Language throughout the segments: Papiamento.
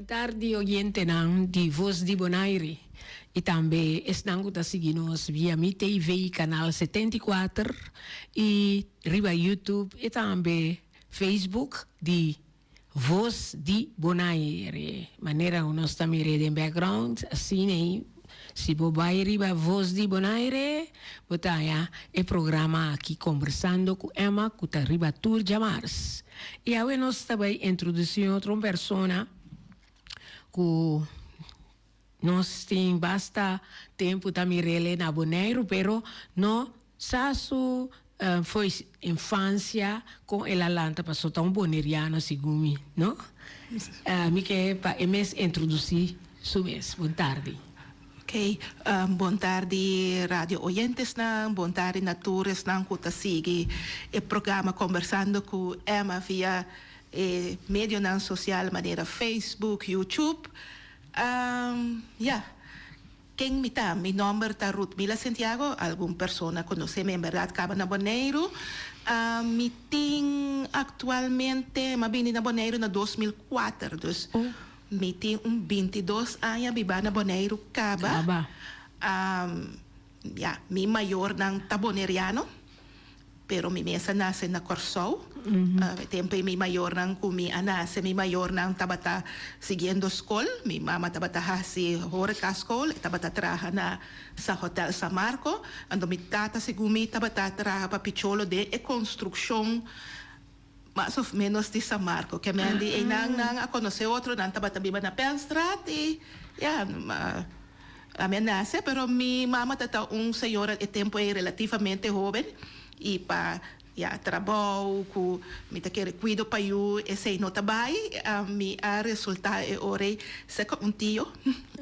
Bon tardi oyentenan di Voz di Bonaire y tambe esnan cu ta sigui nos via Mi TV canal 74 y riba YouTube y tambe Facebook di Voz di Bonaire. Manera cu nos ta mira den background asina ey si bo bay riba Voz di Bonaire bo ta haya e programa aki Conversando cu Emma cu ta riba tur djamars. Y awe nos ta bay introduci otro persona cu nos tin basta tempo ta mirele na Boneiru pero no sa su fo'i infancia con el a lanta paso ta un boneriano segun mi no. Mi ke pa e mes introduci su mes. Bon tardi. Ok, bon tardi radio oyentesnan, bon tardi na tur esnan ku ta sigui e programa Kombersando ku Emma via e medionan sosial manera Facebook, YouTube. Ya, ken mi ta? Mi nòmber ta Ruthmila Sentiago, algun persona konosé mi enbèrdat kaba na Boneiru. Mi tin aktualmente, mi a bini na Boneiru na 2004, dus Mi tin un bintidos aña bibá na Boneiru kaba. Kaba. Ya, mi mayornan ta boneriano, pero mi mes a nase na Kòrsou. E tempu ei mi mayornan ku mi a nase, mi mayornan tabata siguiendo skol. Mi mama tabata hasi horecaschool, e tabata traha na Sa Hotel San Marco. Anto mi tata segun mi tabata traha pa Picholo den e konstrukshon. Mas of menos di San Marco. Ke men di einan nan a konosé otro, nan tabata biba na Penstraat i ya, ami a nase, pero mi mama ta ta un señora e tempu ei relativamente hoben i pa ya trabou ku mi ta kere kuido pa yu esei no ta bai, mi a resultá e ora ei serka un tio,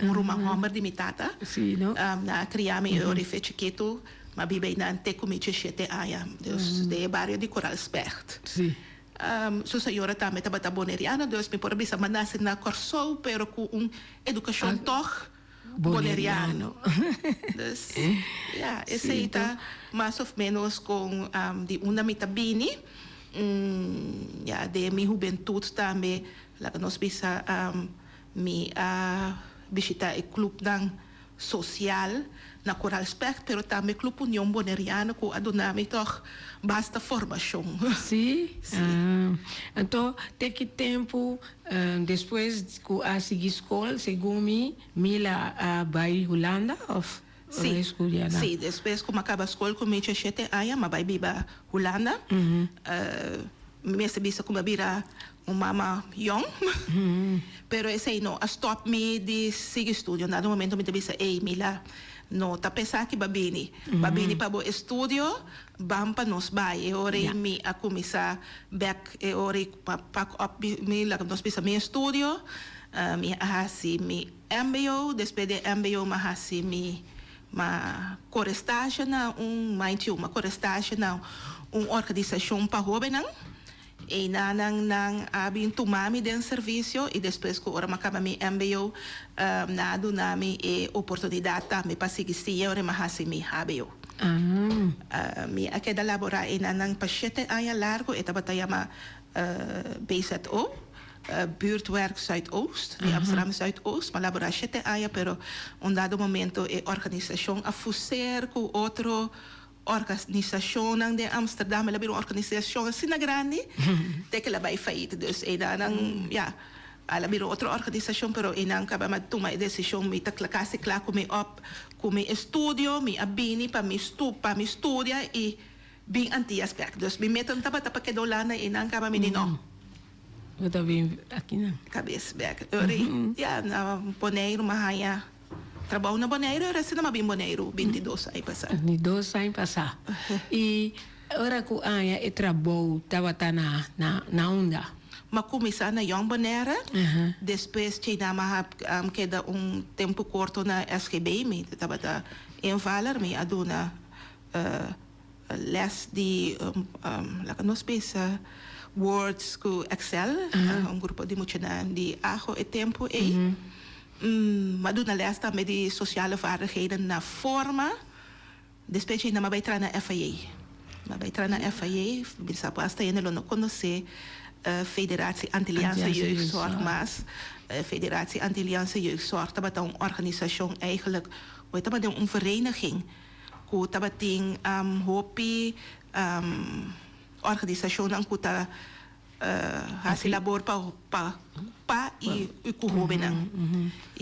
un ruman hòmber di mi tata, nan a kria mi e ora ei fe chikitu. M'a biba einan te ku mi djeshete aña, dus den e bario di Koral Specht. Sí. Su señora tambe tabata boneriana, dus mi por a bisa m'a nase na Kòrsou, pero ku un edukashon tòg boneriano. Dus, ya, esei ta mas òf ménos kon di unda mi ta bini. Ya, den mi hubentut tambe, laga nos bisa, mi a bishitá e klupnan. Sosial na Koral Specht, pero tambe Club Union Boneriano ku a duna mi tòg basta formashon. Sí? Sí. Ah. Anto te ki tempu despues ku a sigui skol, segun mi, Mila a bai Hulanda òf Sí, bai studia na? sí, despues ku mi a kaba skol ku mi djeshete aña, mi a bai biba Hulanda. Mi mester bisa ku mi a bira un mama yong, pero esei no a stòp mi di sigui studio. Na un momento mi ta bisa, ey Mila, no ta p'esaki bo a bini. Bo a bini pa bo estudio, ban pa nos bai. E ora ei mi a kuminsá bèk, e ora ei pa pak òp mi, laga nos bisa mi estudio. Mi a hasi mi mbo, despues di e mbo mi a hasi mi Ma kore stasje na un mind you, ma kore stasje na un organisashon pa hóbennan. Einanan nan a bin tuma mi den servisio i despues ku ora mi a kaba mi mbo, nan a duna mi e oportunidat tambe pa sigui siña ora mi a hasi mi hbo. Mi a keda laborá einanan pa shete aña largu, e tabata yama BZO. Buurtwerk Zuidoost, di Amsterdam Zuidoost. M'a laborá shete aña, pero un dado momento e organisashon a fuser ku otro organisashonnan den Amsterdam. El a bira un organisashon asina grandi te ku el a bai fayit. Dus einan, ya, al a bira un otro organisashon, pero einan kaba m'a tuma e desishon, mi ta kasi kla ku mi op ku mi estudio, mi a bini pa mi pa mi studia i bin Antias bèk. Dus mi meta no tabata pa keda Hulanda, einan kaba mi di no. Bo ta bin aki nan. Kabes bek. Ora ya na Boneiru m'a haña trabou na Boneiru i resién m'a bin Boneiru bintidos aña pasá. Bintidos aña pasá. I ora ku aña e trabou tabata na na unda? M'a kuminsá na Jong Bonaire, despues djei m'a keda un tempu korto na SGB, mi tabata invaller, mi a duna Les di laga nos bisa Words ku Excel, un grupo di muchanan di ajo e tempu ei. M'a duna les tambe di sociale vaardigheden na forma. Despues djei nan m'a bai traha na FIA. M'a bai traha na FIA, mi sa ku asta hende lo no konosé. Federatie Antilliaanse Jeugdzorg mas. Federatie Antilliaanse Jeugdzorg tabata un organisashon eigenlijk, ku tabata un vereniging ku tabatin hopi organisashonnan ku ta hasi labor pa pa pa i ku hóbennan.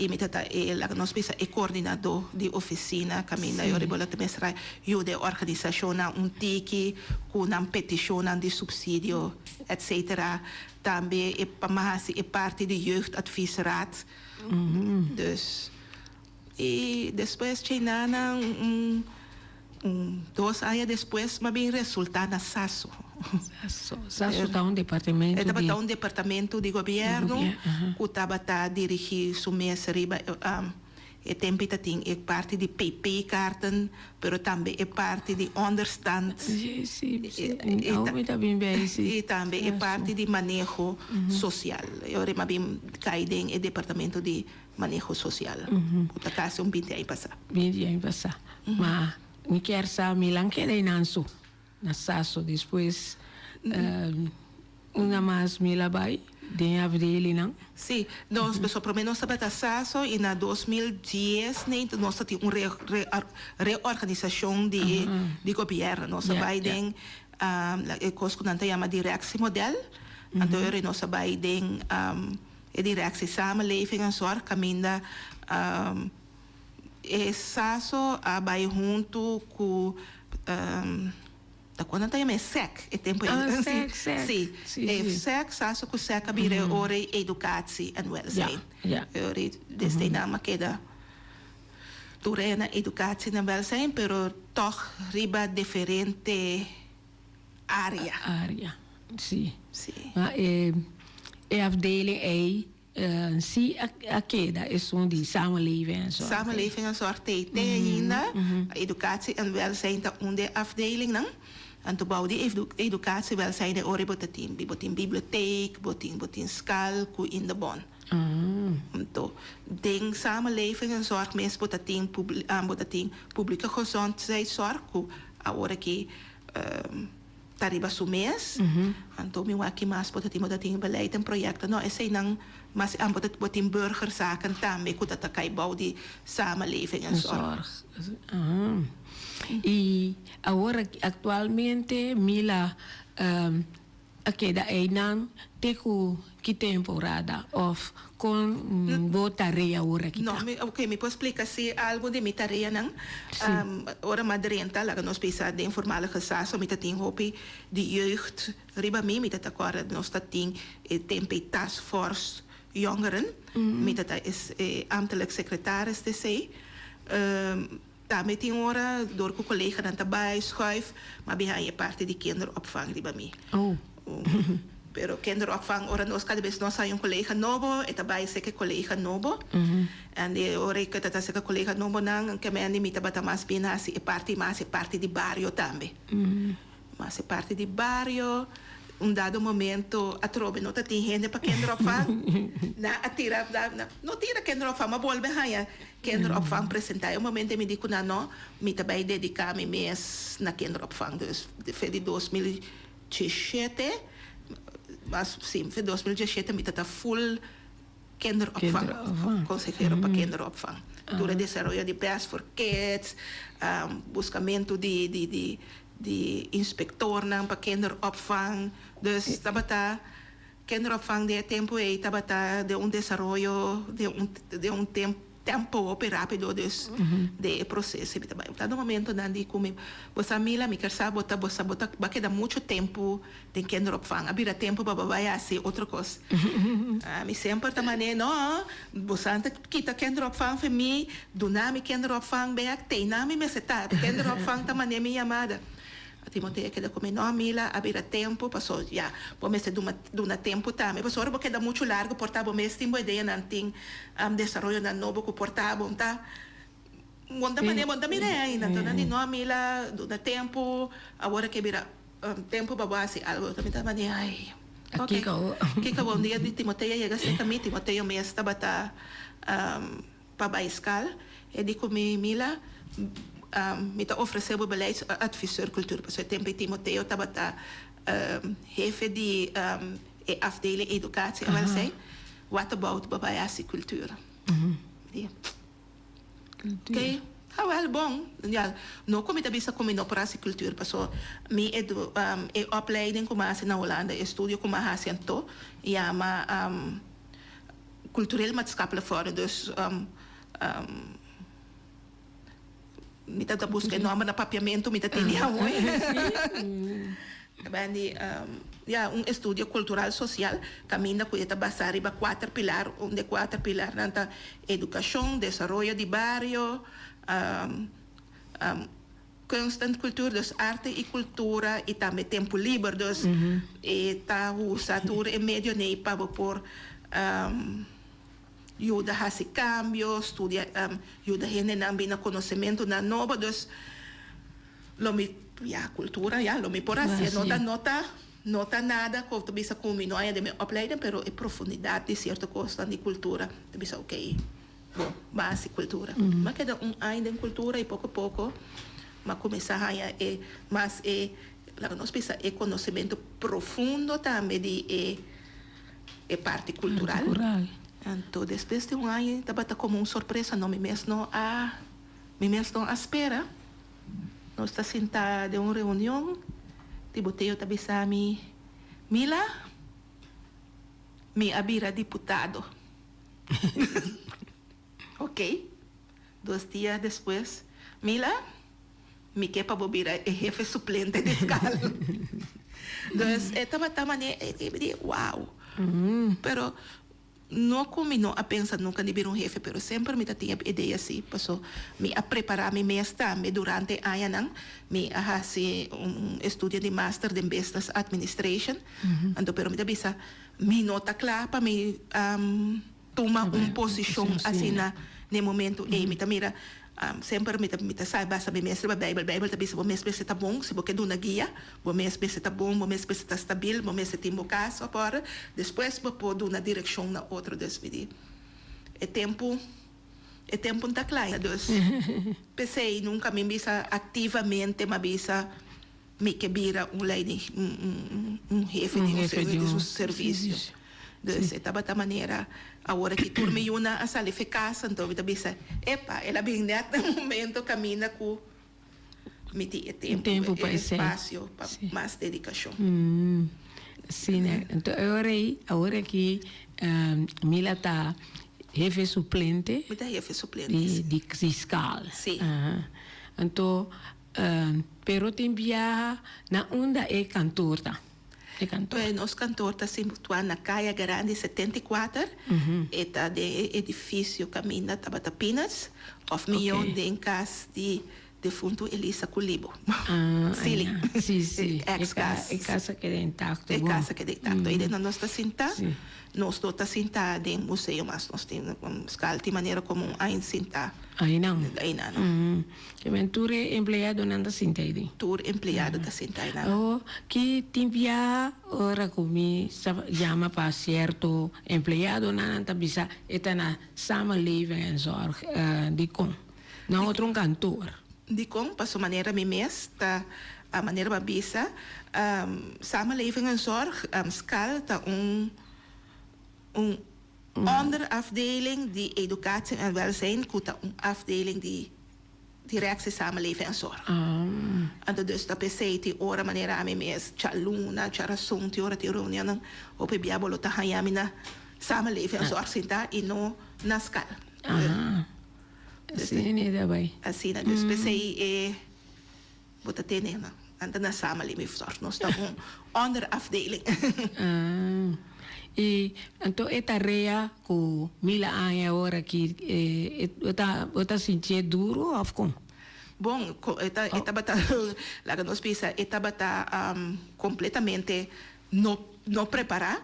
I mi ta ta e laga nos bisa e koordinadó di ofisina kaminda yori bo lo ta mester a yuda e organisashonnan un tiki ku nan petishonnan di supsidio etcetera. Tambe e pa hasi e parti di jeugdadviesraad. Dus i despues cheinana un un dos aña despues m'a bin resulta na Saso. Saso. Saso ta un departamento di. E tabata un departamento di gobierno cu tabata dirigi su mes riba e tempo ta tin e parti di PP-kaarten, pero tambe e parti di onderstand. Si, si, si. Awo mi ta bin bij, si. I tambe e parti di maneho social. E ora m'a bin cay den e departamento di maneho social, cu ta casi un binti aña pasa. 20 aña pasa. Ma mi kier sa mi lan keda einan so, na Saso. Despues una mas mi la bay den afdelinan. Si, nos pasobra prome nos tabata Saso y na 2010 neinto nos ta tin un reorganisacion di di gobierno. Nos a bay den e cos cu nan ta yama directiemodel. Anto ora nos a bay den e directie samenleving en zorg caminda e Saso a bay hunto cu ta con nan ta yama e sec e tempo Ah, sec, sec. Si, Si, e si. sec, Saso cu sec a bira e ora e educatie en welzijn. Ja, ja. E ora desde nan a keda tur e na educatie en welzijn pero toch riba diferente area. Area, si. Si. Maar e e afdeling ei si a keda esun di samenleving en zorg. Samenleving en zorg t'ei te ainda. Educatie en welzijn ta un di e afdelingnan. Anto bou di educatie welzijn e ora bo ta tin bo tin bibliotheek, bo tin bo tin skal ku Indebon. Anto den samenleving en zorg mes bo ta tin bo ta tin publieke gezondheidszorg ku awor aki ta riba su mes. Anto mi wak ki mas bo ta tin, bo ta tin beleid en proyecto. No, eseinan mas bo ta bo tin burgerzaken tambe ku ta ta kai bou di samenleving en zorg. Zorg. Aha. I awor aktualmente Mila a keda einan te ku ki temporada of kon bo tarea awor aki No, ta? mi, ok, mi por splika si algu di mi tareanan. Si. Ora mi a drenta, laga nos bisa den voormalige Saso, mi ta tin hopi di jeugd riba mi. Mi ta ta kòrda nos ta tin e tempu e taskforce jongeren. Mi ta ta e ambtelijk secretaris d'esei. Tambe tin ora dor ku koleganan ta bai schuif, ma bin haña e parti di kinderopvang riba mi. Oh. Pero kinderopvang ora nos kada bes nos haña un kolega nobo, e ta bai seka e kolega nobo. En e ora ku e ta ta seka kolega nobonan, ke men di mi tabata mas bien hasi e parti mas e parti di bario tambe. Mas e parti di bario, un dado momento atrobe no ta tin hende pa kinderopvang. Nan a tira, nan no tira kinderopvang, ma bolbe haña kinderopvang presenta. E momento mi di ku nan no, mi ta bai dedica mi mes na kinderopvang. Dus fe di 2017, mas si, fe 2017 mi ta ta full kinderopvang, Kinderopvang. Consehero pa kinderopvang. Tur e desaroyo di Best for Kids, buscamento di di di di inspectornan pa kinderopvang. Dus tabata kinderopvang den e tempo ei tabata den un desaroyo den un den un tem tempo hopi rapido dus den e proceso mi ta bai. Ta un momentonan di cu mi bo sa Mila mi kier sa bo ta bo sa bo ta bo a keda mucho tempo den kinderopvang a bira tempo pa bo bai haci otro cos. Mi semper ta mane no bo sa ta kita kinderopvang for mi duna mi kinderopvang bek tei na mi mester ta kinderopvang ta mane mi yamada. Timoteo a keda ku mi no Mila a bira tempo paso ya bo mester duma duna tempo tambe pasobra ora bo keda muchu largo por ta bo mes tin bo ideanan tin desaroyonan nobo ku por ta bo ta bo ta mane bo ta mira ainda anto nan di no Mila duna tempo awor a ke bira tempo pa bo hasi algo mi ta mane ay ok kiko bo un dia di Timoteo a yega serka mi Timoteo mes tabata pa bai skal e di ku mi Mila mi ta ofresé bo beleidsadviseur cultuur pasobra e tempu ei Timoteo tabata hefe di. E afdeling educatie en welzijn. What about bo bai hasi cultuur? Di, Oké, ah wel bon. Ja, no ku mi ta bisa ku mi no por hasi cultuur paso mi edu e opleiding ku mi a hasi na Hulanda, e estudio ku mi a hasi anto yama cultureel maatschappelijk vorming. Dus Mi ta ta buska e nomber na papiamentu, mi ta tene awor. Ben di, ya, un estudio cultural social caminda cu e ta basa riba cuater pilar. Un di e cuater pilarnan ta educacion, desaroyo di bario, kunst en cultuur, dus arte y cultura y tambe tempo liber. Dus e ta usa tur e medionan pa bo por Yuda hasi kambio, studia, yuda hendenan bini na konosementunan nobo. Dus lo mi, ya, kultura, ya, lo mi por hasié. No ta, no ta, no ta nada ku ta bisa ku mi no haña den mi opleiding, pero e profundidat di sierto kosnan di kultura, ta bisa okey, bo, bo a hasi kultura. Mi a keda un aña den kultura i poko poko mi a kuminsá haña e mas e, laga nos bisa, e konosementu profundo tambe di e. E parti cultural. Anto despues di un aña tabata como un sorpresa no mi mes no a mi mes no a spera. Nos ta sinta den un reunion Tiboteo ta bisa mi, Mila, mi a bira diputado. Ok. Dos dia despues, Mila, Mi ke pa bo bira e hefe suplente di skal. Dus e tabata manera e di wow. Pero no ku mi no a pensa nunka di bira un hefe, pero semper mi ta tin e idea si, paso mi a prepara mi mes tambe durante e añanan. Mi a hasi un estudio di master den business administration. Anto pero mi ta bisa mi no ta kla pa mi tuma un posishon asina n'e momentu ei. Mi ta mira, semper mi ta mi ta sa basa mi mes riba Bijbel. Bijbel ta bisa bo mes mester ta bon si bo ke duna guia, bo mes mester ta bon, bo mes mester ta stabil, bo mester tin bo kas op orde, despues bo por duna direkshon na otro. Dus mi di, e tempu, e tempu n'ta kla. Dus, p'esei nunka mi bisa aktivamente, m'a bisa Mi ke bira un leiding, un hefe di un servisio. Dus e tabata manera awor aki tur mi yunan a sali fe kas, anto mi ta bisa, epa, el a bin nèt na momento kaminda ku mi tin e tempu, e espasio pa mas dedikashon. Sí, ne. Anto e ora ei, awor aki Mila ta hefe suplente. Mi ta hefe suplente, sí. Di skal. Sí. Anto Pero tin biaha na unda e kantoor ta? E kantoor. Pues nos kantoor ta situá na Kaya Grandi 74. E ta den e edifisio kaminda tabata Peanuts òf mihó den kas di defuntu Elisa Kulibo. Sili. Si, si. E ex kas. E kas a keda intakto. E kas a keda intakto. I den nos ta sintá. Nos no ta sintá den museo mas. Nos tin skal tin manera komo un ain sintá. Ainan. Ainan. Ke men tur e empleadonan ta sinta ei den? Tur empleado ta sinta einan. O, ki tin biaha ora ku mi sa yama pa sierto empleadonan, nan ta bisa e ta na Samenleving en Zorg. Dikon? Na otro un kantoor. Dikon? Paso manera mi mes ta, manera mi a bisa, Samenleving en Zorg, skal, ta un, un Onderafdeling di Educatie en Welzijn ku ta un afdeling di Directie Samenleving en Zorg. Anto dus ta p'esei tin ora manera ami mes djaluna, djarason tin ora tin reunionnan hopi bia bo lo ta haña mi na Samenleving en Zorg sintá i no na skal. Asina dus p'esei e bo ta tene nan ta na Samenleving en Zorg nos ta un onderafdeling. I anto e tarea ku mil aña awor aki bo ta bo ta sintié duru òf kon? Bon, e ta e tabata laga nos bisa e tabata kompletamente no no prepará,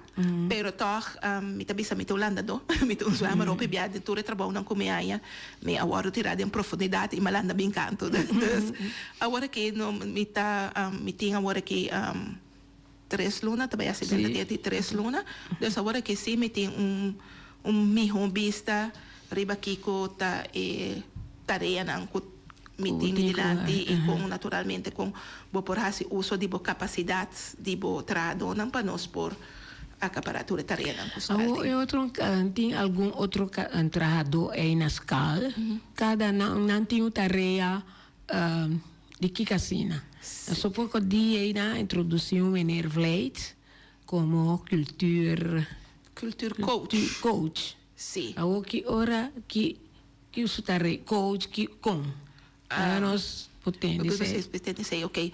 pero tòg mi ta bisa mi ta un landadó, mi ta un zwemmer hopi bia den tur e trabounan ku mi haña mi a wòrdu tirá den profundidat i mi a landa bin kantu. Dus awor aki no mi ta mi tin awor aki Tres luna ta bai hasi den ta di tres luna. Dus awor aki si mi tin un un miho bista riba kiko ta e tareanan ku mi tin mi dilanti i kon naturalmente kon bo por hasi uso di bo kapasidat di bo trahadónan pa nos por. akapará tur e tareanan ku skal Awo tin. e otro tin algun otro trahadó ei na skal, kada nan nan tin un tarea di kiko asina. So poko dia ei nan a introdusí un meneer Vlijt komo cultuur Cultuurcoach. coach. Sí. Awo ki ora ki ki su tarea coach ki kon? Laga nos por tende esei. Por tende esei, ok.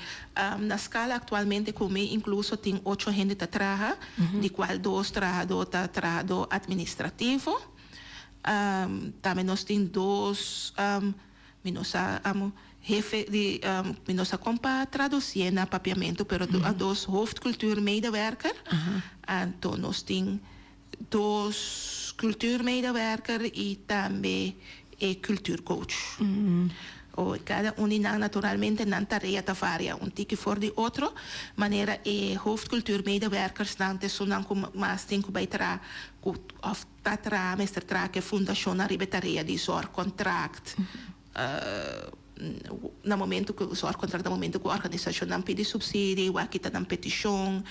Na Skal aktualmente ku mi inkluso tin ocho hende ta traha, di kual dos trahadó ta trahadó atministrativo. Tambe nos tin dos, mi no sa hefe di, mi no sa kon pa tradusié na papiamentu, pero dos hoofdcultuurmedewerker. Anto nos tin dos cultuurmedewerker y tambe e cultuurcoach. O cada un di nan naturalmente nan tarea ta varia un tiki for di otro, manera e hoofdcultuurmedewerkersnan ta esunnan cu mas tin cu bay traha cu of ta traha mester traha cu e fundacionnan riba e tarea di zorgcontract, na momento cu zorgcontract na momento cu organisacionnan pidi subsidie, wak kita nan peticion.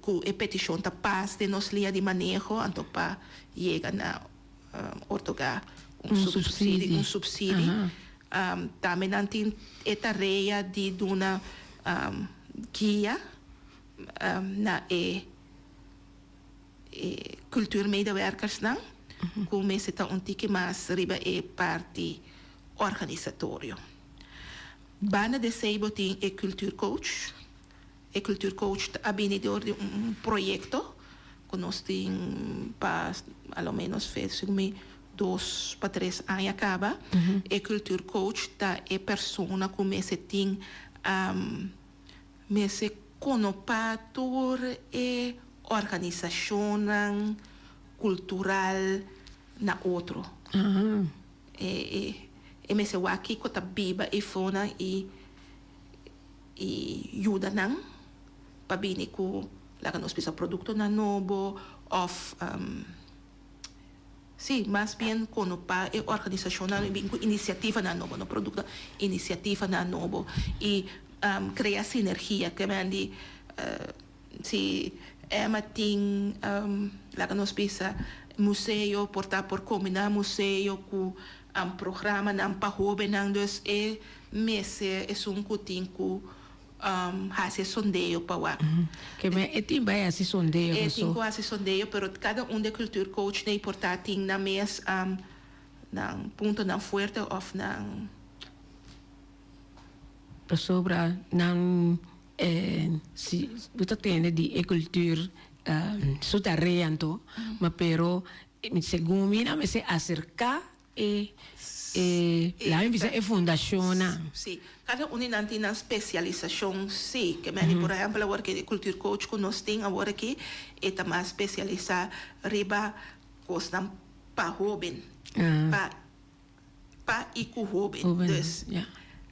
Ku e petishon ta pas den nos liña di maneho anto pa yega na otorgá un supsidi. Un supsidi. Tambe nan tin e tarea di duna guia na e cultuurmedewerkersnan ku mester ta un tiki mas riba e parti organisatorio. Banda di esei bo tin e cultuurcoach. E cultuurcoach ta a bini dor di un proyecto cu nos tin pa a lo menos fe segun mi dos pa tres aña caba. E cultuurcoach ta e persona cu mester tin mester conopa tur e organisacionnan cultural na otro. E e mester wak kico ta biba eyfonan y. i yuda nan pa bini ku laga nos bisa produktonan nobo òf si mas bien kono pa e organisashonnan bin ku inisiativanan nobo no produkto inisiativanan nobo i krea sinergia ke men di si Emma tin laga nos bisa museo por ta por kombiná museo ku programanan pa hóbennan dus e Mester esun ku tin ku hasi e sondeo pa wak. Ke men e tin bai hasi sondeo E tin ku hasi sondeo pero kada un di e cultuurcoach nei por ta tin nan mes nan puntonan fuerte of nan. Pasobra nan si bo ta tende di e cultuur su tarea anto ma pero segun mi nan mester aserka E e laat mi bisa e fundashonnan. Sí, kada un di nan tin nan spesialisashon sí. Ke meni por ehèmpel awor ke e cultuurcoach ku nos tin awor aki e ta mas spesialisá riba kosnan pa hóben, pa pa i ku hóben. Dus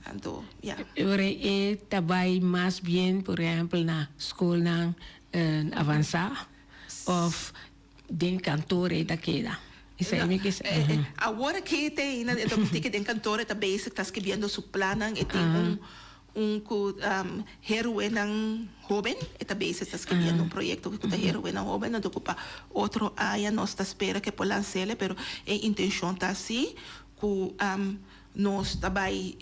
anto ya. E ora e ta bai mas bien por ehèmpel na skolnan avansá òf Den kantor e ta keda. Esei mi ke sa. Awor aki te ainda e ta un tiki den kantor e ta bezig ta skibiendo su plannan e tin un un ku heruenan hoben e ta bezig ta skibiendo un proyekto ku ta heruenan hoben anto ku pa otro aña nos ta spera ke por lans'el pero e intenshon ta si ku nos ta bai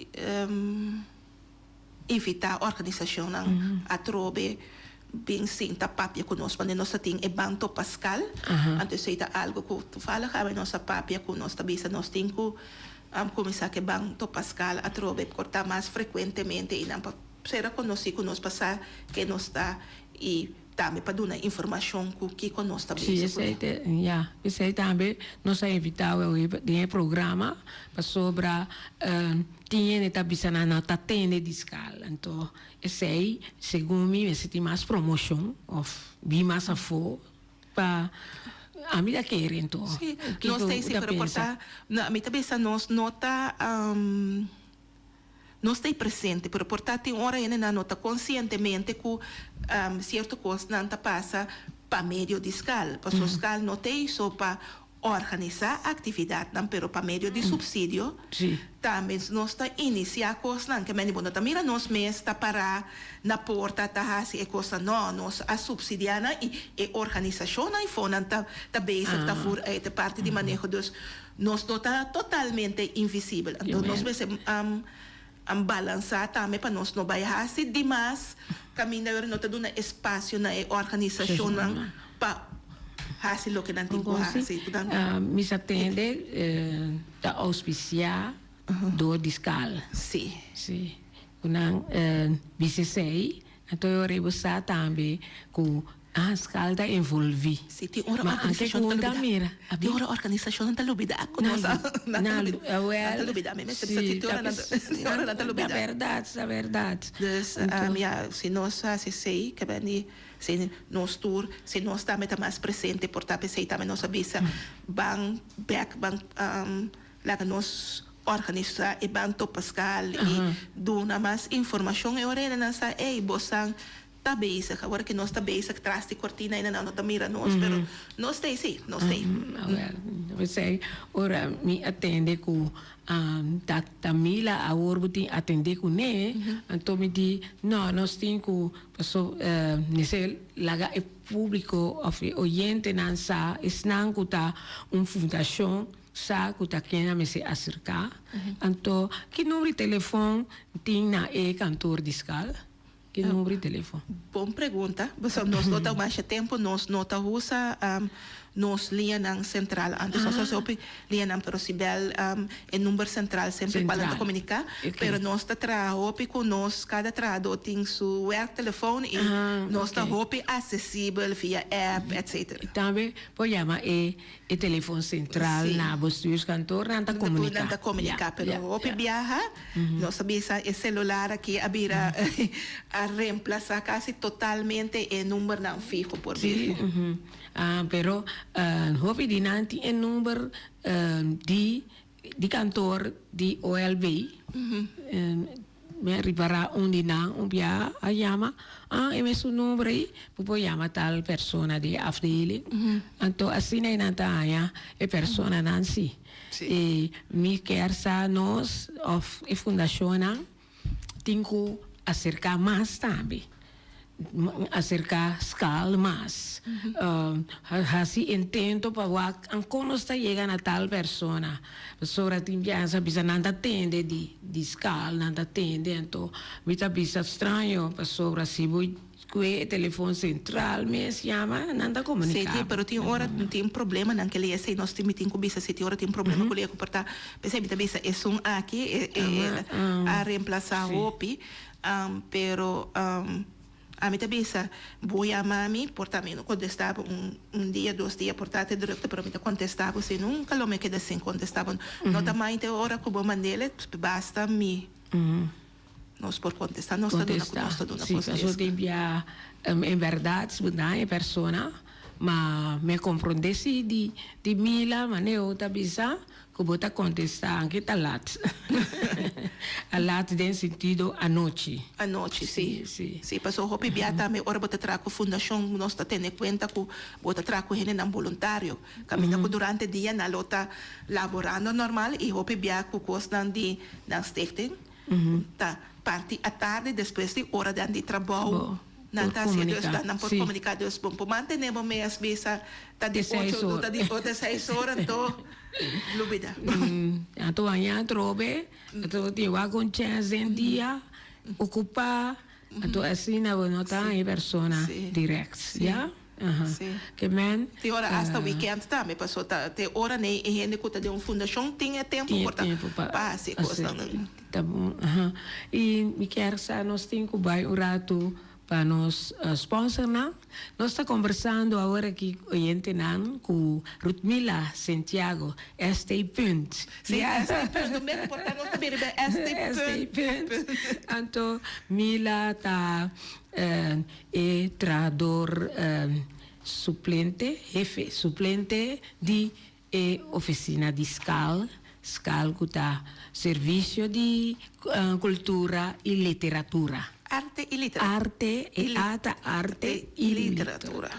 Invitá organisashonnan atrobe bin sinta papia ku nos wanneer nos ta tin e banto paskal. Anto esei ta algu ku toevallig awe nos a papia ku nos ta bisa nos tin ku kuminsá ku e banto paskal atrobe por ta mas frekuentemente i nan pa sera konosí ku nos pa sa ke nos ta i Tambe pa duna informashon ku kiko nos ta Sí, bezig esei kuné. te, ya. Esei tambe nos a invitá awe den e programa pasobra tin hende ta bisa nan no ta tende di skal. Anto esei segun mi mester tin mas promoshon òf bin mas afó pa ami ta kere anto. Sí, Kiko nos ta bo esei ta pero por pensa? ta, no, mi ta bisa nos no ta. Nos ta ei presente, pero por ta tin ora hendenan no ta konsientemente ku sierto kosnan ta pasa pa medio di skal. Pasobra skal no ta ei so pa organisá aktividatnan pero pa medio di supsidio. Tambe nos ta inisiá kosnan ke mende bo no ta mira nos mes ta pará na porta ta hasi e kosnan no nos a supsidiá nan i e organisashonnan i fonan ta ta bezig ta voer uit e parti di maneho dus nos no ta totalmente invisibel anto nos mester balansá tambe pa nos no bai hasi dimas kaminda ora no ta duna espasio na e organisashonnan pa hasi loke nan tin ku hasi. Mi sa tende ta ouspisiá dor di skal. Sí. Sí. Ku nan bisa esei, anto e ora ei bo sa tambe ku skal ta envolví. Sí, tin ora organisashon ta lubidá. Tin ora organisashonnan ta lubidá ku nos a nan ta lubidá. Mi mester bisa tin ora nan ta lubidá. Ta bèrdat, ta bèrdat. Dus, ya, si nos hasi esei, ke bini Si nos tur, si nos tambe ta mas presente por ta p'esei tambe nos a bisa ban bek ban laga nos organisá e ban topa skal i duna mas informashon e ora nan sa ey bosan ta bezig awor ke nos ta bezig tras di kortina ainda nan no ta mira nos pero nos ta ei si nos ta ei. Awel p'esei ora mi a tende ku Ta ta Mila awor bo tin atendé kuné, anto mi di, no, nos tin ku paso mester laga e públiko òf e oyentenan sa, esnan ku ta un fundashon sa ku ta ken nan mester aserká. Anto ki number di telefòn tin na e kantor di skal? Ki number di telefòn? Bon pregunta. Pasobra nos no ta masha tempu nos no ta usa nos liñanan sentral. Antes nos a usa hopi liñanan pero si bel e number sentral semper cual nan ta comunica. Pero nos ta traha hopi cu nos, cada trahador tin su werktelefon y nos ta hopi accesibel via app etc. Y tambe por yama e E telefon sentral na bestuurskantoor nan ta komuniká. Nan ta komuniká, pero hopi biaha nos ta bisa e selular aki a bira a remplasá kasi totalmente e numbernan fiho por bisa. Sí, pero hopi di nan tin e number di di kantoor di OLB. Mi a ripará un di nan un bia a yama, ah, e mesun number ei, bo por yama tal persona di e afdeling. Anto asina ei nan ta haña e personanan si. I mi kier sa nos òf e fundashonnan tin ku aserká mas tambe. Aserká skal mas, hasi intento pa wak kon nos ta yega na tal persona. Pasobra tin biaha sa bisa nan ta tende di di skal, nan ta tende, anto mi ta bisa straño pasobra si bo kue e telefon sentral mes yama nan ta komuniká. Sí, pero tin ora tin problemanan ke lei esei nos tin mi tin ku bisa si tin ora tin problema ku lei ku por ta p'esei mi ta bisa esun aki e a remplasá hopi. Pero ami ta bisa, bo yama mi, por ta mi no contesta bo un dia, dos dia, por ta te drukte, pero mi ta contesta bo si nunca lo mi keda sin contesta bo. No ta maite ora cu bo mandele, basta mi nos por contesta, nos ta duna, nos ta duna Sí, pasobra tin bia en berdad bo na e persona, ma mi a comprende si di Mila, maneo ta bisa. Ku bo ta kontestá anke ta lat. A lat den sentido anochi. Anochi, sí. Sí, sí. Pasobra hopi bia tambe ora bo ta traha ku fundashon nos ta tene kuenta ku bo ta traha ku hendenan boluntario. Kaminda ku durante dia nan lo ta laborando normal i hopi bia ku kosnan di nan stichting ta parti atardi despues di oranan di trabou. Nan ta hasi dus nan por komuniká dus bo por mantené bo mes bisa ta di ocho ta di ocho seis ora anto lubida. Anto aña atrobe anto tin wak un chèns den dia okupá anto asina bo no ta haña e persona dirèkt ya ke men. Tin ora asta wikènt tambe paso ta te ora nei e hende ku ta den un fundashon tin e tempu por ta pa hasi e kosnan. Ta bon, aha. I mi kier sa nos tin ku bai un ratu pa nos sponsornan. Nos ta kombersando awor aki oyentenan ku Ruthmila Sentiago, ST. Punt. Sí, ST. Punt. No mester por ta nos ta bira riba ST. Punt. ST. Punt. Anto Mila ta e trahador suplente, hefe suplente di E ofisina di skal, skal ku ta Servisio di Kultura i Literatura. Arte i literatura. Arte, e A ta Arte i Literatura.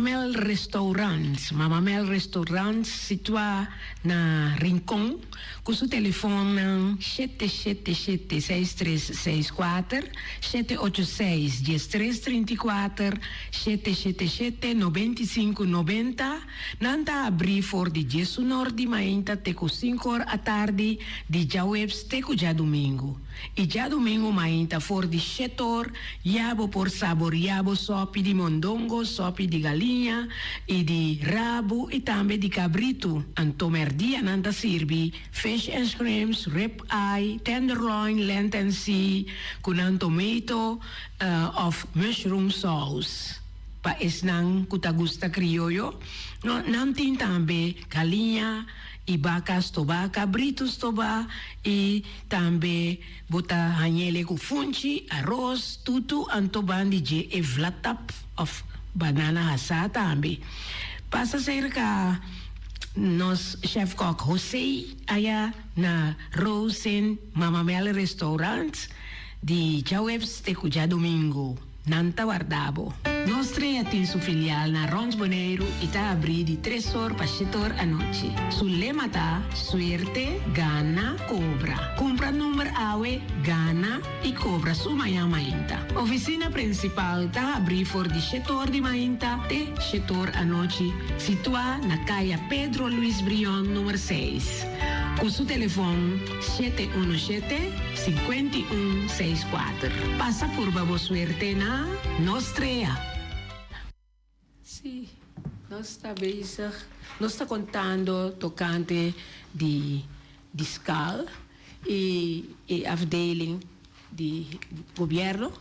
Mama Mel Restaurant, Mama Mel Restaurant situá na Rincon ku su telefonnan 777 6364, 786 1334, 777 95 90. Nan ta habrí for di 11 or di mainta te ku 5 or atardi di djaweps te ku djadumingu. I djadumingu mainta for di 7 or ya bo por saboriá bo sòpi di mondongo, sòpi di galiña i di rabu i tambe di kabritu. Anto mèrdia nan ta sirbi fish and shrimps, rib eye, tenderloin, land and sea, ku nan tomato òf mushroom sauce. Pa esnan ku ta gusta krioyo, no, nan tin tambe galiña i baka stobá, kabritu stobá i tambe bo ta hañ'é ku funchi, aros, tutu, anto bandi dje e vlatap òf banana hasá tambe. Pasa serka nos chef kok José aya na Rosen Mama Mel Restaurant di djaweps te ku djadumingu. Nan ta warda bo. Nos Strea tin su filial na Ròns Boneiru i ta abrí di 3 or pa 7 or anochi. Su lema ta suerte, gana, kobra. Kumpra number awe, gana i kobra su mañan mainta. Ofisina prinsipal ta habrí for di 7 or di mainta te 7 or anochi, situá na Kaya Pedro Luis Brion number 6. Ku su telefòn 717 5164. Pasa purba bo suerte na Nos Strea. Sí, nos ta bezig, nos ta kontando tokante di skal i e afdeling di gobièrnu.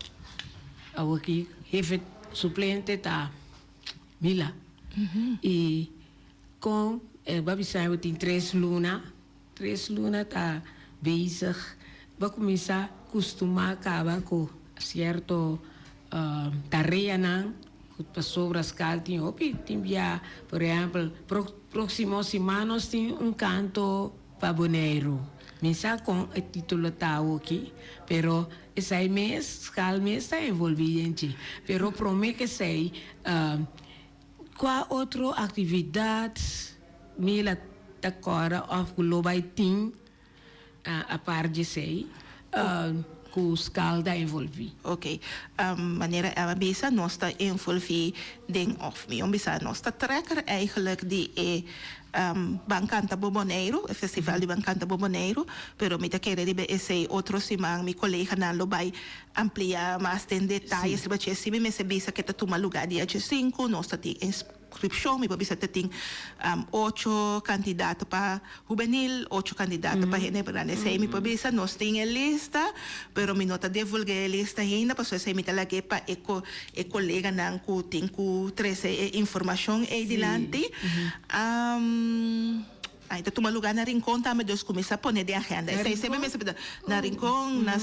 Awoki hefe suplente ta Mila. I kon e bo a bisa bo tin 3 luna, 3 luna ta bezig, bo a kuminsá kustumá kaba ku sierto tareanan ku pasobra skal tin hopi tin bia. Por ehèmpel, próksimo siman nos tin un Kanto pa Boneiru. Mi sa kon e título ta awoki, pero esei mes skal mes ta envolví den dje. Pero promé ku esei, kua otro aktividat Mila ta kòrda òf ku lo bai tin apart di esei ku skal ta envolví? Ok, manera el a bisa, nos ta envolví den, òf mihó bisa, nos ta trekker eigenlijk di e Ban Kanta Bo Boneiru, e festival di Ban Kanta Bo Boneiru, pero mi ta kere riba esei otro siman mi koleganan lo bai ampliá mas den detayes riba dje. Si mi mester bisa ke ta tuma lugá dia 5, nos ta tin inskripshon, mi por bisa ta tin ocho kandidato pa hubenil, ocho kandidato pa hende grandi. Esei mi por bisa, nos tin e lista, pero mi no ta divulgá e lista ainda, pasobra esei mi ta lag'é pa e koleganan ku tin ku trese e informashon ei dilanti. Ai ta tuma lugá na Rincon tambe, dus kuminsá pone den agenda. Esei semper mi a na Rincon, na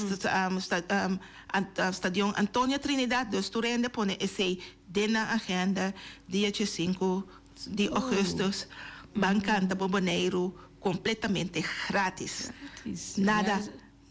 Stadion Antonio Trinidad, dus tur hende pone esei den nan agenda dia 5 di ougùstùs. Ban Kanta Bo Boneiru kompletamente gratis. Nada,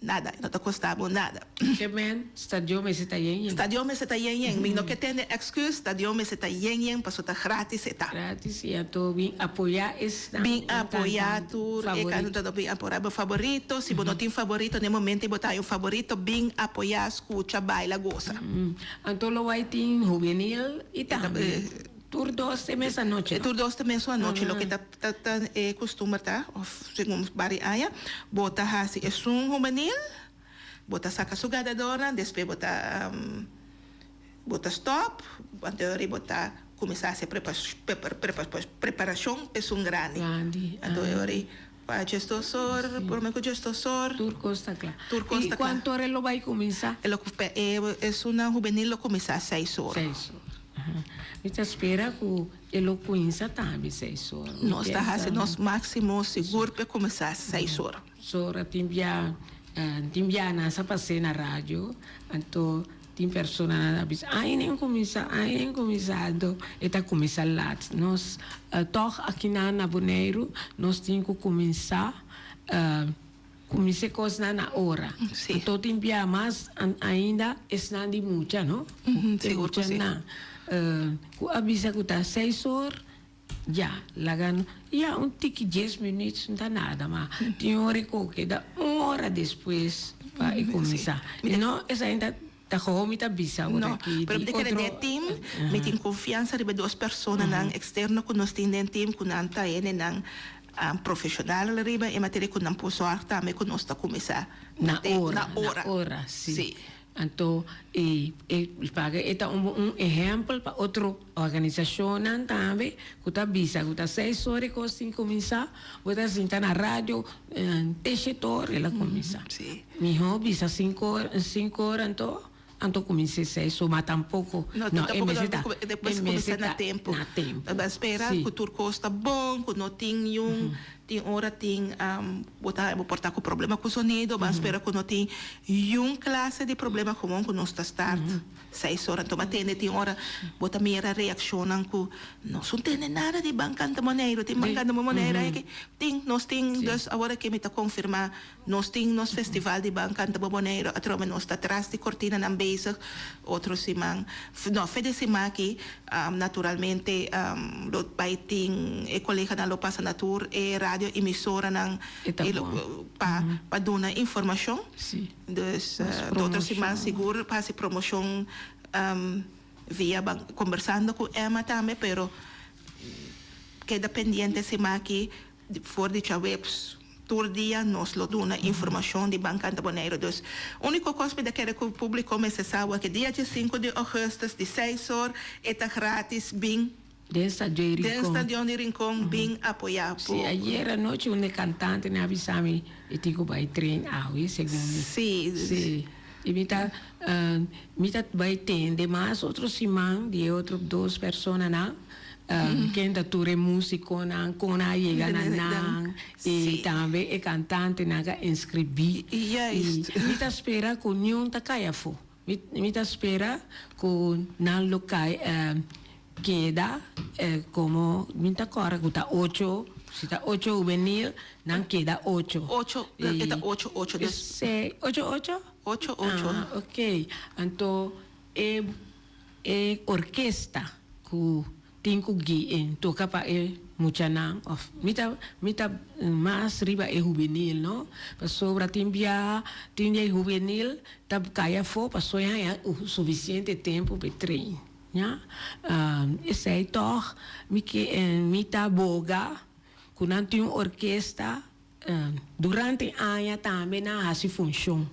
nada, no ta kosta bo nada. Ke men, stadion mester ta yen yen. Stadion mester ta yen yen. Mi no ke tende èksküs, stadion mester ta yen yen pasobra ta gratis e ta. Gratis i anto bin apoyá esnan. Bin apoyá tur e kantadó, bin apoyá bo favorito. Si bo no tin favorito na e momento ei bo ta haña un favorito, bin apoyá, skucha, baila, gosa. Anto lo bai tin hubenil i tambe tur dos te mes anochi, no? Tur dos te mes anochi. Loke ta e kustumber ta, òf segun bari aña, bo ta hasi esun hubenil, bo ta saka su ganadornan, despues bo ta stòp, anto ora bo ta kuminsá hasi preparashon pa esun grandi. Grandi. Anto ora pa 12 or, promé ku 12 or. Tur kos ta kla. Tur kos ta kla. I kuantu ora lo bai kuminsá? Esunnan hubenil lo kuminsá 6 or. 6 or. Mi ta spera ku e lo kuminsá tambe 6 or. Nos ta hasi nos máksimo sigur pa kuminsá 6 or. So tin bia nan sa pas'é na radio, anto tin personanan a bisa, "Ai, nen kuminsá, ai, nen kuminsá." Anto e ta kuminsá lat. Nos tòg akinan na Boneiru nos tin ku kuminsá kosnan na ora. Anto tin bia mas ainda esnan di mucha, no? Sigur ku si. Muchanan. Ku a bisa ku ta seis or, ya, laga no, ya un tiki dies minuut no ta nada, ma tin ora e ku keda un ora despues pa e kuminsá. I no esei ta ta gewoon mi ta bisa awor No, aki pero di mi ta kere otro. den team, mi tin konfiansa riba e dos personanan eksterno ku nos tin den team ku nan ta hendenan profeshonal riba e materia ku nan por sòrg tambe ku nos ta kuminsá Na te ora, na na ora. ora, si. Sí. Anto e e paga e ta un un ehèmpel pa otro organisashonnan tambe ku ta bisa ku ta seis ora e kos tin kuminsá, bo ta sinta na radio te shete ora el a kuminsá. Sí. Mihó bisa sinku ora sinku ora anto anto kumins'é seis ora, ma tampoko No, no e tampoco mester ta despues e kuminsá mester na ta tempu. na tempu. Bo a spera Sí. ku tur kos ta bon, ku no tin niun Tin ora tin bo ta bo por ta ku problema ku sonido, ban spera ku no tin yun klase di problema komon ku nos ta start seis ora. Anto bo a tende tin ora bo ta mira reakshonnan ku nos no tende nada di ban kanta Boneiru, tin ban kanta Boneiru aki. Tin, nos tin, dus awor aki mi ta konfirmá nos tin nos festival di ban kanta Boneiru atrobe nos ta tras di kortinanan bezig otro siman, no fe di siman aki. Naturalmente lo bai tin e koleganan lo pasa na tur e radio emisoranan pa pa duna informashon. Dus otro siman sigur pa hasi promoshon via kombersando ku Emma tambe pero keda pendiente siman aki. For di djaweps tur dia nos lo duna informashon di Ban Kanta Boneiru. Dus úniko kos mi ta kere ku públiko mester sa wak e dia diesinku di ògùstùs di seis or e ta grátis bin Den stadion di den Rincon. stadion di Rincon bin apoyá Sí, bo. ayer anochi un e kantante a bisa mi e tin ku bai train awe segun mi. Sí. Sí. I mi ta mi ta bai tende mas otro siman di e otro dos personanan. Ken ta tur e musiconan, con a yega na nan y tambe e cantantenan a inscribi. Juist. Y mi ta spera cu niun ta cay afo. Mi mi ta spera cu nan lo cay keda como mi ta corda cu ta ocho, si ta ocho hubenil nan keda ocho. Ocho, e ta ocho ocho dus. Esey, ocho ocho? Ocho ocho. Ah, ok. Anto e E orkesta ku tin ku gui'e toka pa e muchanan òf mi ta mi ta mas riba e hubenil no pasobra tin biaha tin di e hubenil ta kai afó pasobra e haña sufisiente tempu pa e train ya esei tòg mi ke mi ta boga ku nan tin un orkesta durante aña tambe nan hasi funshon.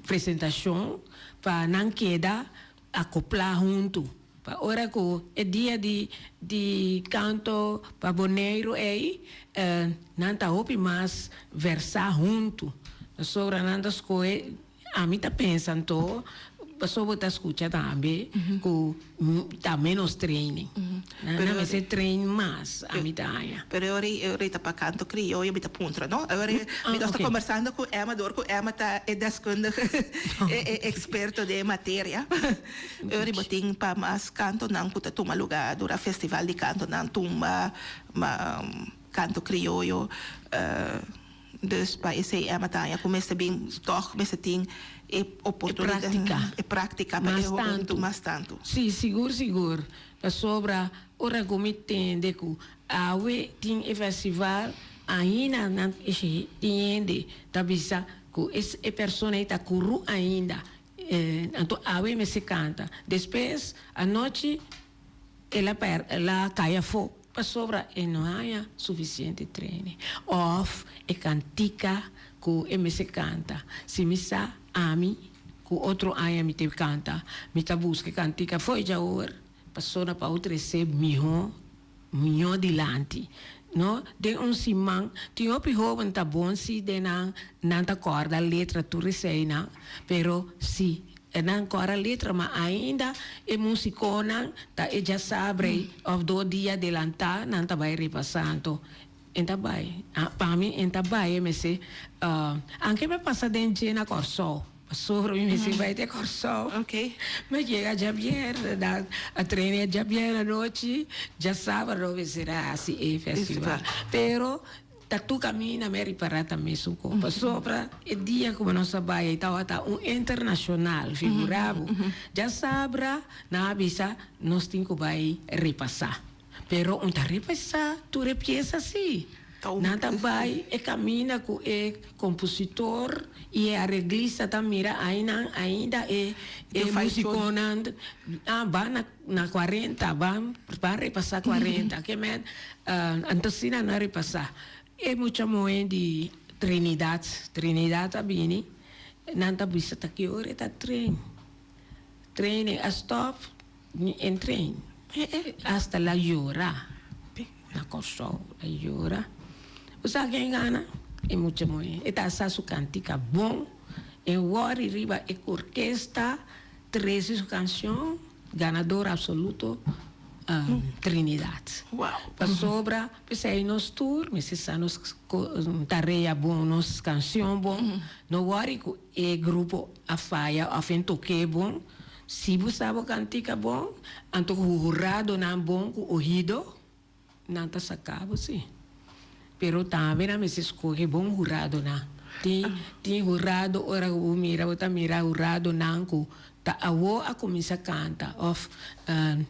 Presentashon pa nan keda akoplá huntu. Pa ora ku e dia di di kanto pa Boneiru ei, nan ta hopi mas versá huntu. Pasobra nan ta skohe, ami ta pensa anto, pasobra bo ta skucha tambe ku Ta menos training. Nan mester train mas, ami ta haña. Pero e ora e ora ta pa canto crioyo mi ta puntra no. E ora mi nos ta conversando cu Emma door cu Emma ta e deskundige e e experto den e materia. E ora bo tin pa mas cantonan cu ta tuma luga dura festival di cantonan tumba ma canto crioyo. Dus pa esei Emma ta haña ku mester bin tòg mester tin e oportunidat, e práktika pa e hobentu mas tantu. Sí, sigur sigur. Pasobra ora ku mi tende ku awe tin e festival ainda nan tin hende ta bisa ku e persona ei ta kuru ainda. Anto awe mester kanta. Despues anochi El a per, el a kai afó pasobra e no haña sufisiente training òf e kantika ku e mester kanta. Si mi sa ami ku otro aña mi te kanta, mi ta buska e kantika fo'i djaor pasobra pa otresé mihó, mihó dilanti. No, den un siman tin hopi hóben ta bon si den nan, nan ta kòrda letra tur eseinan, pero si E nan kòrda letra ma ainda e musikonan ta e djasabre òf dos dia delantá nan ta bai repasá anto en ta bai pa mi en ta bai e mester anke mi a pasa den dje na Kòrsou pasobra mi mester bai te Kòrsou mi a yega djabièrnè nan a trene djabièrnè anochi djasabra no mester a hasi e festival pero. Ta tur kaminda mi a ripará ta mesun kos. Pasobra e dia ku nos a bai ei tabata un internashonal, figurá bo. Djasabra nan a bisa nos tin ku bai repasá. Pero un ta repasá tur e piesa sí. Nan ta bai e kaminda ku e kompositor i e areglista ta mira ainan ainda e e musikonan a ban na na kuarenta ban ban repasá kuarenta ke men anto si nan a repasá e mucha muhé di Trinidad Trinidad a bini nan ta bisa ta ki ora e ta train training a stop en train hasta la yora na Kòrsou la yora bo sa ken gana e mucha muhé e ta sa su kantika bon e wòri riba e orkesta trese su kanshon ganador absoluto Trinidad pasobra p'esei nos tur mester sa nos tarea bon nos kanshon bon no wòri ku e grupo a faya òf en tok'é bon. Si bo sa bo kantika bon, anto ku huradonan bon ku ohido, nan ta saka bo si. Pero tambe nan mester skohe bon huradonan. Tin tin hurado ora ku bo mira bo ta mira huradonan ku ta awo a kuminsá kanta òf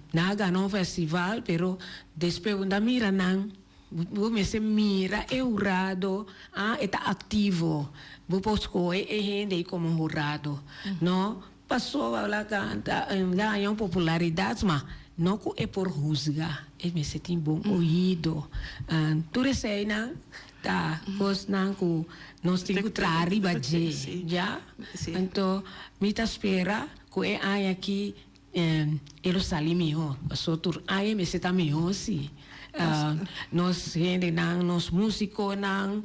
nan a gana un festival pero despues bo ta mira nan bo mester mira e hurado ah e ta aktivo bo por skohe e hende ei komo hurado no. Pasobra el a canta en gaña un popularidad ma no cu e por huzga, e mester tin bon oido. Tur eseinan ta cosnan cu nos tin cu traha riba dje, ya? Anto mi ta spera cu e aña aki e lo sali miho, pasobra tur aña mester ta miho si. Nos hendenan, nos musiconan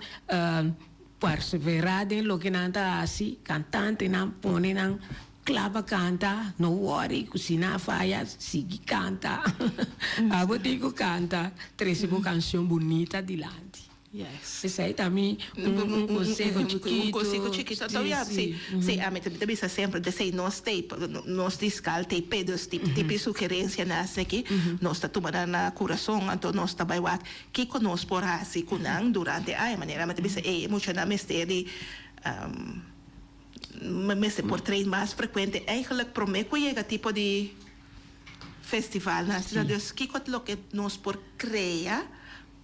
Perseverá den loke nan ta hasi, kantantenan pone nan kla pa kanta, no wòri ku si nan a faya, sigui kanta. Abo tin ku kanta, trese bo kanshon bunita dilanti. Esei ta mi un konseho chikitu. Un konseho chikitu. Anto ya, si, si, ami ta bisa semper, desei nos tei, nos diskal tei p'e, dus tipi sugerensianan asina aki, nos ta tuma nan na kurason, anto nos ta bai wak Kiko nos por hasi ku nan durante aña? Manera mi ta bisa, ey, e muchanan mester di mester por train mas frekuente eigenlijk promé ku yega tipo di festivalnan asina. Dus kiko ta loke nos por krea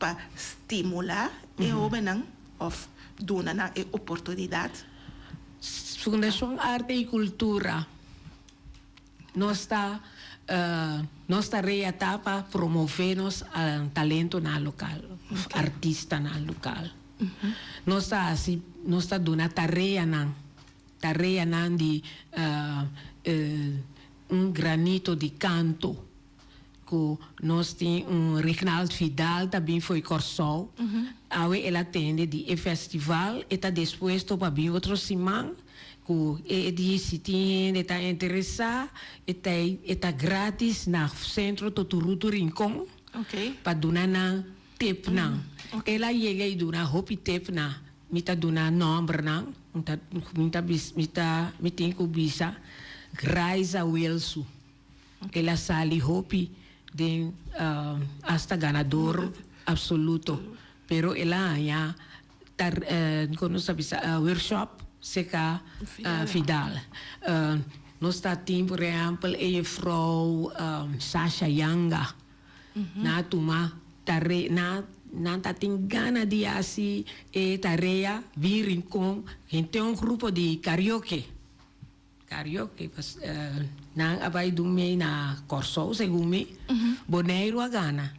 pa stimulá e hóbennan òf duna nan e oportunidat? Fundashon Arte i Kultura. Nos ta nos tarea ta pa promove nos talentonan lokal, of artistanan lokal. Nos ta hasi, nos ta duna tareanan, tareanan di un granito di kanto ku nos tin un Rignald Vidal ta bin fo'i Kòrsou. Awe el a tende di e festival, e ta dispuesto pa bin otro siman. Ku e di si tin hende ta interesá e ta e ta gratis na Sentro Toturutu Rincon pa duna nan tipnan. El a yega i duna hopi tipnan. Mi ta duna nòmbernan, mi ta mi ta mi ta mi tin ku bisa Raiza Wilsu. El a sali hopi den asta ganador absoluto pero el a haña Ta kon nos ta bisa workshop serka Vidal. Nos ta tin por ehèmpel e jefrou Sasha Yanga. Nan a tuma tare nan nan ta tin gana di hasi e tarea bin Rincon henter un grupo di karaoke. Karaoke pas nan a bai dun mei na Kòrsou segun mi. Boneiru a gana.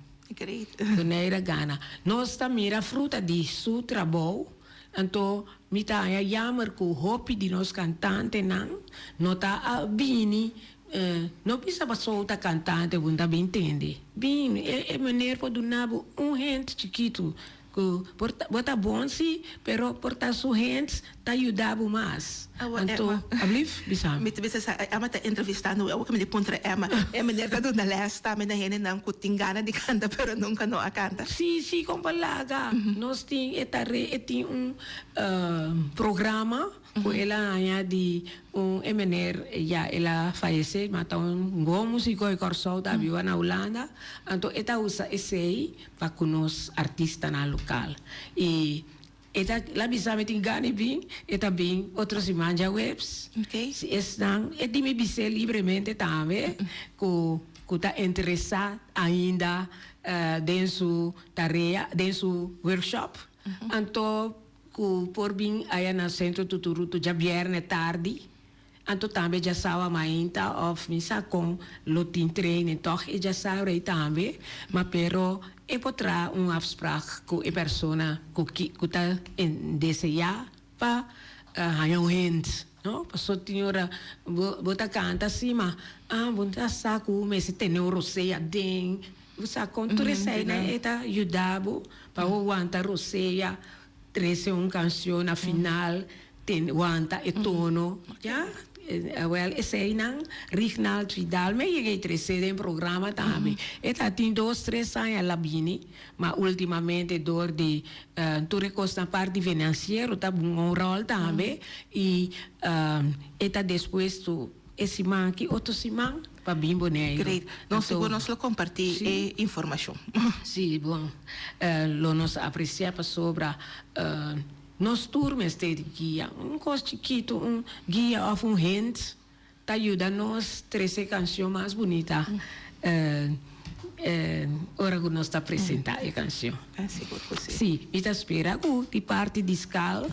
Boneiru a gana. Nos ta mira fruta di su trabou, anto mi ta haña jammer ku hopi di nos kantantenan no ta a bini, no bisa pasobra ta kantante bo no ta bin tende. Bin, e meneer por duna bo un hint chikitu Ku por ta, bo ta bon si, pero por ta su hents ta yuda bo mas. Awo Anto, Emma. ablief, bisa. Mi ta bisa sa Emma ta entrevistando mi, awo ku mi di puntra Emma, e meneer ta duna les tambe na hendenan ku tin gana di kanta pero nunka no a kanta. Si, si, kompa laga. Nos tin e tare, e tin un programa ku el a haña di un e meneer, ya el a fayesé, ma ta un bon musiko di Kòrsou, ta biba na Hulanda, anto e ta usa esei Pa ku nos artistanan lokal. vokal. I e ta la bisa mi tin gana di bin, e ta bin otro siman djaweps. Si esnan e di mi bis'é libremente tambe ku ku ta interesá ainda den su tarea, den su workshop, anto ku por bin aya na Sentro Tuturutu djabièrnè tardi. Anto tambe djasawa mainta of mi sa con lo tin training toch e djasawa ei tambe, ma pero e por traha un afspraak cu e persona cu ki cu ta desea pa haña un hint, no? Paso tin ora bo bo ta canta si ma ah bo ta sa cu mester tene un rosea den, bo sa con tur eseinan e ta yuda bo pa bo wanta rosea. Trece un cancion na final ten wanta e tono ya awel eseynan Rignald Vidal me yega y trece den programa tambe e ta tin dos tres aña la bini ma ultimamente door di tur e cosnan parti financiero ta hunga un rol tambe y e ta despues tu e siman aki otro siman pa bin Boneiru. Great. Nos sigur nos lo comparti e informacion. Si, bon. Lo nos aprecia pasobra nos tur mester di guia. Un cos chikito, un guia of un hint ta yuda nos trece cancion mas bunita ora cu nos ta presenta e cancion. Sigur cu si. Si, mi ta spera cu di parti di Skal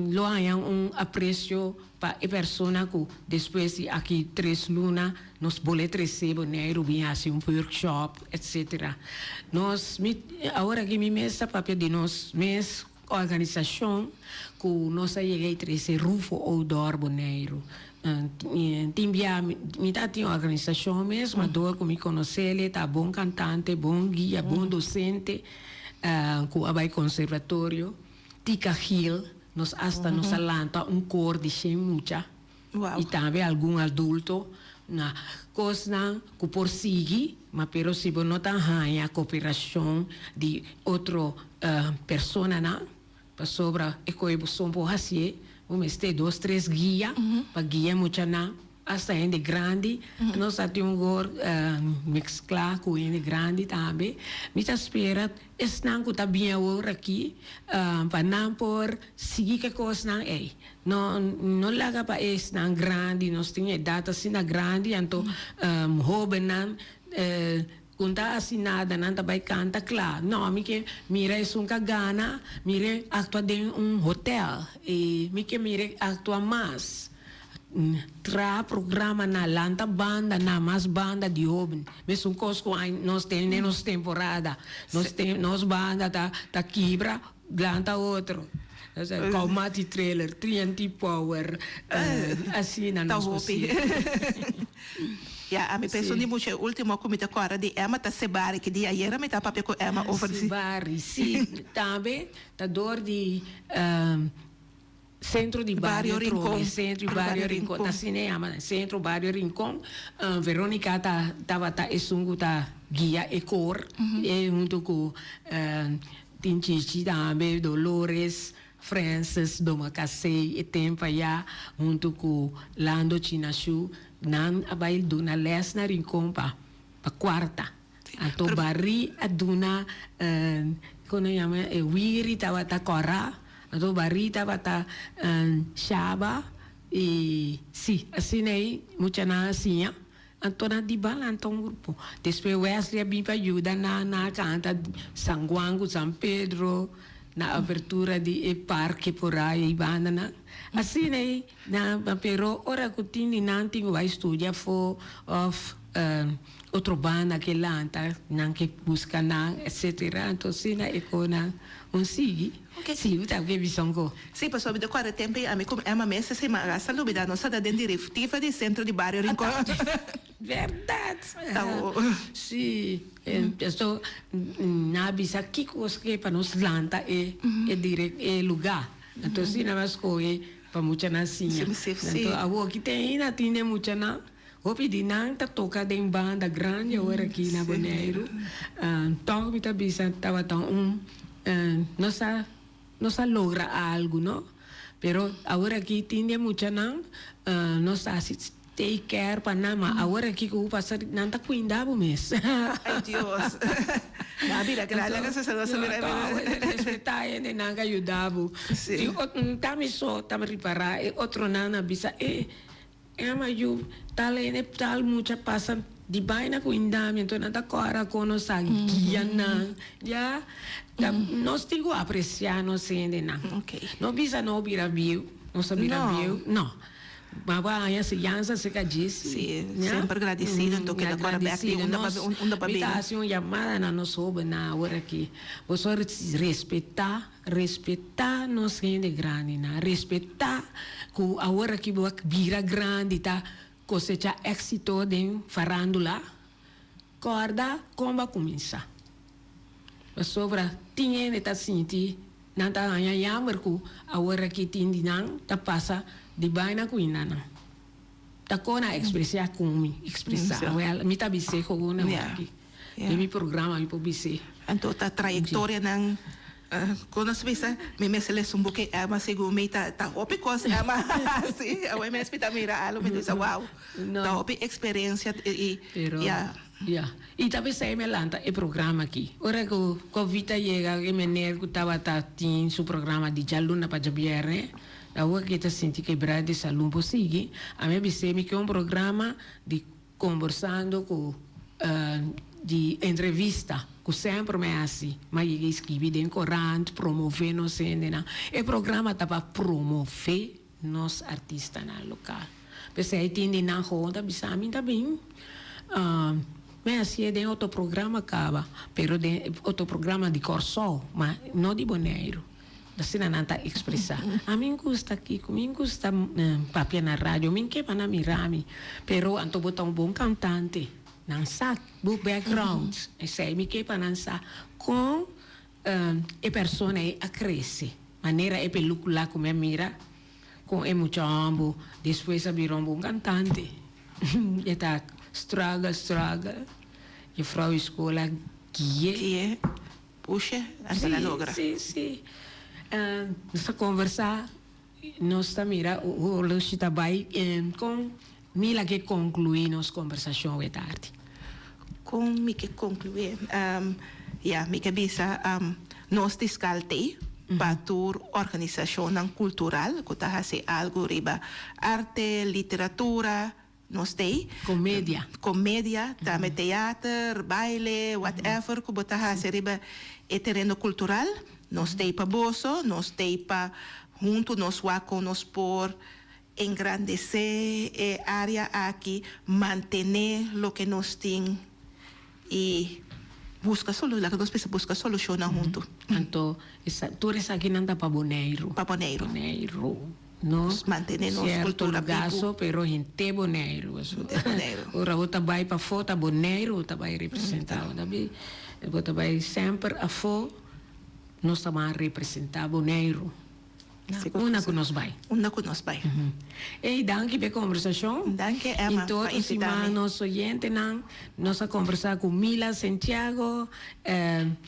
lo haña un aprecio pa e persona cu despues di aki tres luna nos bole trece Boneiru bin haci un workshop etc. Nos mi awor aki mi mes ta papia di nos mes organisacion cu nos a yega y trece Rufo Outdoor Boneiru. Tin bia mi ta tin organisacion mes ma door cu mi conocele ta bon cantante, bon guia, bon docente cu a bay conservatorio. Tica Gil, nos hasta nos a lanta un koor di shen mucha y tambe algun adulto na cosnan cu por sigui, ma pero si bo no ta haña cooperacion di otro personanan pasobra e koe bo son por hacié, bo mester dos tres guia pa guia e muchanan. Hasta hende grandi, nos a tin un gor mezcla cu hende grandi tambe. Mi ta spera esnan cu ta bin awor aki pa nan por sigui cu e cosnan ey. No, no laga pa esnan grandi, nos tin edad asina grandi, anto hobennan cu ta haci nada, nan ta bay canta cla. No, mi ke mira esun ca gana, mir'e actua den un hotel, y mi ke mir'e actua mas. Traha programa na lanta banda na mas banda di hoben. Mesun kos ku nos ten den nos temporada. Nos ten nos banda ta ta kibra lanta otro. Kaumati Trailer, TNT Power, asina Ta nos hopi. por sigui. Ya, ami pensa un di mucha e ultimo ku mi ta kòrda di Emma ta Sebari, ki dia ayera mi ta papia ku Emma over di. Sebari, si. Tambe ta dor di Centro di Bario Rincon, Centro di Bario Rincon, ta asina e yama, Centro Bario Rincon. Veronica ta tabata esun ku ta guia e kor, e hunto ku tin Chichi tambe, Dolores, Francis, Domacassé, e tempo aya hunto ku Lando Chinashu, nan a bai duna les na Rincon pa cuarta. Anto Barry a duna, kon nan yama, e wiri tabata kòrá, anto Barry tabata shaba i si, asina ei muchanan a siña, anto nan di ban lanta un grupo. Despues Wesley a bin pa yuda nan, nan a kanta San Juan ku San Pedro na apertura di e parke por ai ei bandanan. Asina ei nan, pero ora ku tin di nan tin ku bai studia afó òf. Otro banda ke lanta, nan ke buska nan, etcetera. Anto asina e konan un sigui. Si, bo ta ke bison ko. Si, pasobra mi ta kòrda tempu ei ami ku Emma mes esei ma hasta lubida nos a ta den directiva di Centro di Bario Rincon. Bèrdat! Ta ho. Si, paso nan a bisa kiko nos ke pa nos lanta e e lugá. Anto asina nan a skohe pa muchanan siña. Anto awor ki ten ainda tin den muchanan. Hopi di nan ta toka den banda grandi awor aki na Boneiru. Tòg mi ta bisa tabata un nos a nos a logra algu no. Pero awor aki tin di e muchanan nos ta hasi. Take care pa nan, ma awor aki ku pasa nan ta kuinda bo mes. Ay Dios. Nan a bira grandi laga sa nos a bira. Respetá hende nan ka yuda bo. Si. Tin otro ta mi so ta ripará e otronan a bisa e Emma yu tal hende tal mucha pasa di baina kuinda mi anto nan ta kòrda kon nos a guia nan ya. Nos tin ku apresiá nos hendenan. No bisa no bira bieu, nos a bira bieu no. Ma bo a haña siñansa acerca dje si. Sí, semper gradisido anto keda kòrda bèk di unda pa unda pa Mi bini. ta hasi un yamada na nos hóbennan awor aki. Boso respetá, respetá nos hende grandinan. Respetá ku awor aki bo a bira grandi ta kosechá éksito den farándula. Kòrda kon bo a kuminsá. Pasobra tin hende ta sinti nan ta haña yamber ku awor aki tin di nan ta pasa di baina ku inda nan ta kon a ekspresá ku mi ekspresá. Wèl, mi ta bis'é gewoon awor aki. Den mi programa mi por bis'é. Anto ta trayektorianan kon nos bisa? Mi mester lesa un buki Emma segun mi ta ta hopi kos Emma hasi. Awor mes mi ta mira algu mi ta bisa wou ta hopi eksperensia i ya. Ya. I ta pesey mi a lanta e programa aki. Ora ku Covid a yega e meneer ku tabata tin su programa di djaluna pa djabierne, awor ke ta sinti kebra di salun por sigui, ami a bis'é mi ke un programa di kombersando ku di entrevista ku semper mi a hasi. Mi a yega i skibi den korant, promové nos hendenan. E programa ta pa promové nos artistanan lokal. P'esei tin di nan gewoon ta bisa mi ta bin mi hasié den otro programa kaba, pero den otro programa di Kòrsou, ma no di Boneiru. Asina nan ta ekspresá. Ami gusta kiko, mi gusta papia na radio, mi ke pa nan mira mi, pero anto bo ta un bon kantante, nan sa bo background, esei mi ke pa nan sa kon E persona ei a krese manera e pelíkula ku mi a mira kon e mucha hòmber despues a bira un bon kantante. E ta struggle, struggle, jufrou di skol a gui'e. Gui'e, push'e hasta el a logra. Sí, sí, sí. Nos a konversá, nos ta mira horloshi ta bai kon Mila ke konkluí nos kombersashon awe tardi. Kon mi ke konkluí? Ya, mi ke bisa nos di skal t'ei pa tur organisashonnan kultural ku ta hasi algu riba arte, literatura, nos t'ei. Komedia. Komedia, tambe teater, baile, whatever ku bo ta hasi riba e tereno kultural, nos t'ei pa boso, nos t'ei pa huntu nos wak kon nos por Engrandesé e área aki, mantené loke nos tin i buska solu, laga nos bisa buska solushonnan huntu. Anto tur esakinan ta pa Boneiru. Pa Boneiru. Boneiru, no Nos mantené nos sierto kultura lugá bibu. so, pero henter Boneiru. Henter Boneiru. Ora bo ta bai pafó ta Boneiru bo ta bai representá. Bo ta bi, bo ta bai semper afó nos ta ban representá Boneiru. Unda ku nos bai. Unda ku nos bai. Ey, danki p'e kombersashon. Danki Emma pa I invitá mi. tur siman nos oyentenan, nos a kombersá ku Mila Santiago,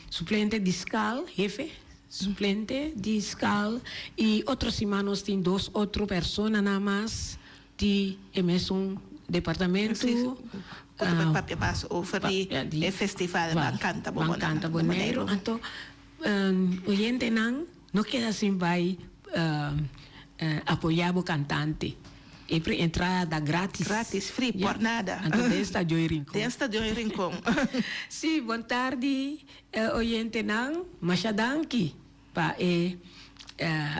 suplente di skal, hefe suplente di skal, i otro siman nos tin dos otro personanan mas di e mesun departamento. Sí, ku ta bai papia mas over di e festival Ban Kanta Ban Kanta Boneiru. Anto oyentenan. No keda sin bai apoya bo cantante. E pre entrada ta gratis. Gratis, free, por nada. Anto den Stadion y Rincon. Den Stadion y Rincon. Sí, bon tardi oyentenan. Masha danki pa e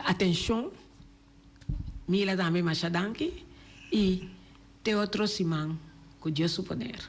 atencion. Mila tambe masha danki. Y te otro siman cu Dios su poder.